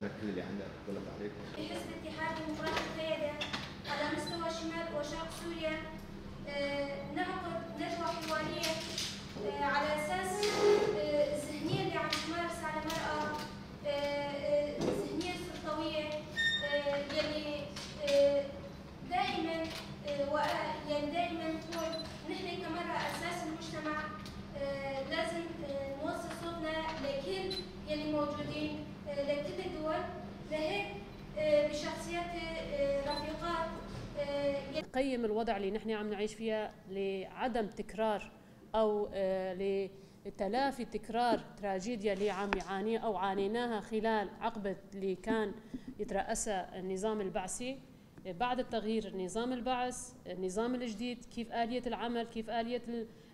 كل اللي عندك غلط عليكم. حزب الاتحاد الديمقراطي القيادة على مستوى شمال وشرق سوريا نعقد ندوة حوارية على أساس الذهنية اللي عم تمارس على المرأة، الذهنية السلطوية يلي دائما يعني دائما نقول نحن كمرأة أساس المجتمع، لازم نوصل صوتنا لكل يلي موجودين، لكل الدول. لهيك بشخصيات رفيقات نقيم الوضع اللي نحن عم نعيش فيها لعدم تكرار أو لتلافي تكرار تراجيديا اللي عم يعانيه أو عانيناها خلال عقبة اللي كان يترأسها النظام البعثي. بعد التغيير النظام البعث، النظام الجديد، كيف آلية العمل، كيف آلية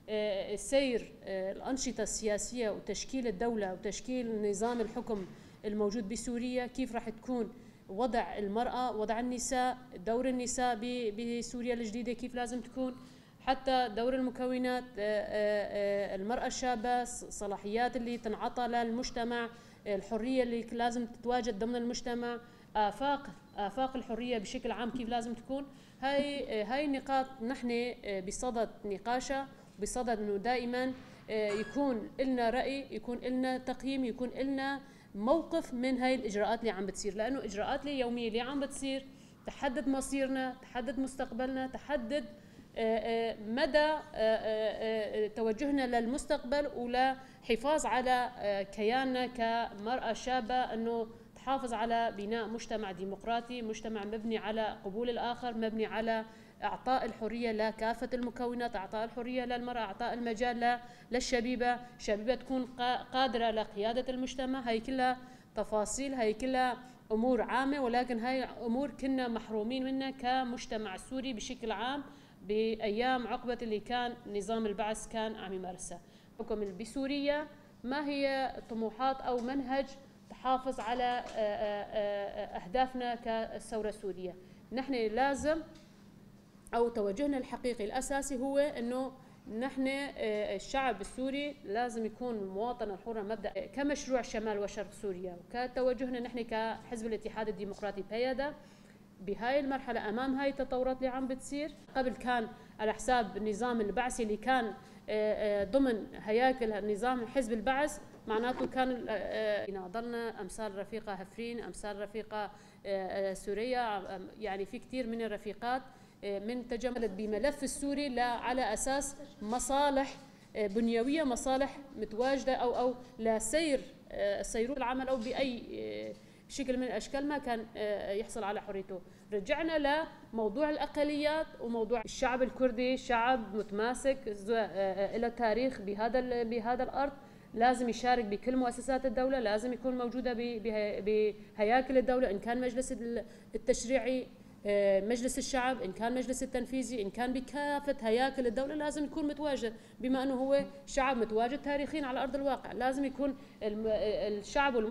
السير، الأنشطة السياسية وتشكيل الدولة وتشكيل نظام الحكم الموجود بسوريا، كيف راح تكون وضع المرأة، وضع النساء، دور النساء بسوريا الجديدة كيف لازم تكون، حتى دور المكونات، المرأة الشابة، الصلاحيات اللي تنعطى للمجتمع، الحرية اللي لازم تتواجد ضمن المجتمع، آفاق الحرية بشكل عام كيف لازم تكون. هاي النقاط نحن بصدد نقاشها، بصدد إنه دائما يكون لنا رأي، يكون لنا تقييم، يكون لنا موقف من هاي الإجراءات اللي عم بتصير، لأنه إجراءات اليومية اللي عم بتصير تحدد مصيرنا، تحدد مستقبلنا، تحدد مدى توجهنا للمستقبل ولحفاظ على كياننا كمرأة شابة، أنه تحافظ على بناء مجتمع ديمقراطي، مجتمع مبني على قبول الآخر، مبني على إعطاء الحرية لكافة المكونات، إعطاء الحرية للمرأة، إعطاء المجال للشبيبة، شبيبة تكون قادرة لقيادة المجتمع. هاي كلها تفاصيل، هاي كلها أمور عامة، ولكن هاي أمور كنا محرومين منها كمجتمع سوري بشكل عام بأيام عقبة اللي كان نظام البعث كان عم يمارسها. حكم بسوريا ما هي طموحات أو منهج تحافظ على أهدافنا كالثورة السورية؟ نحن لازم أو توجهنا الحقيقي الأساسي هو أنه نحن الشعب السوري لازم يكون المواطنة الحرة مبدأ كمشروع شمال وشرق سوريا، وكتوجهنا نحن كحزب الاتحاد الديمقراطي بيادا بهاي المرحلة أمام هاي التطورات اللي عم بتصير. قبل كان على حساب النظام البعثي اللي كان ضمن هياكل النظام حزب البعث، معناته كان ناضلنا أمثال رفيقة هفرين، أمثال رفيقة سوريا، يعني في كثير من الرفيقات من تجملت بملف السوري لا على أساس مصالح بنيوية، مصالح متواجدة أو لسير سيرور العمل أو بأي شكل من الأشكال ما كان يحصل على حريته. رجعنا لموضوع الأقليات وموضوع الشعب الكردي، شعب متماسك له تاريخ بهذا الأرض، لازم يشارك بكل مؤسسات الدولة، لازم يكون موجودة بهياكل الدولة، إن كان مجلس التشريعي، مجلس الشعب، إن كان مجلس التنفيذي، إن كان بكافة هياكل الدولة لازم يكون متواجد، بما أنه هو شعب متواجد تاريخيا على أرض الواقع، لازم يكون الشعب والمجتمع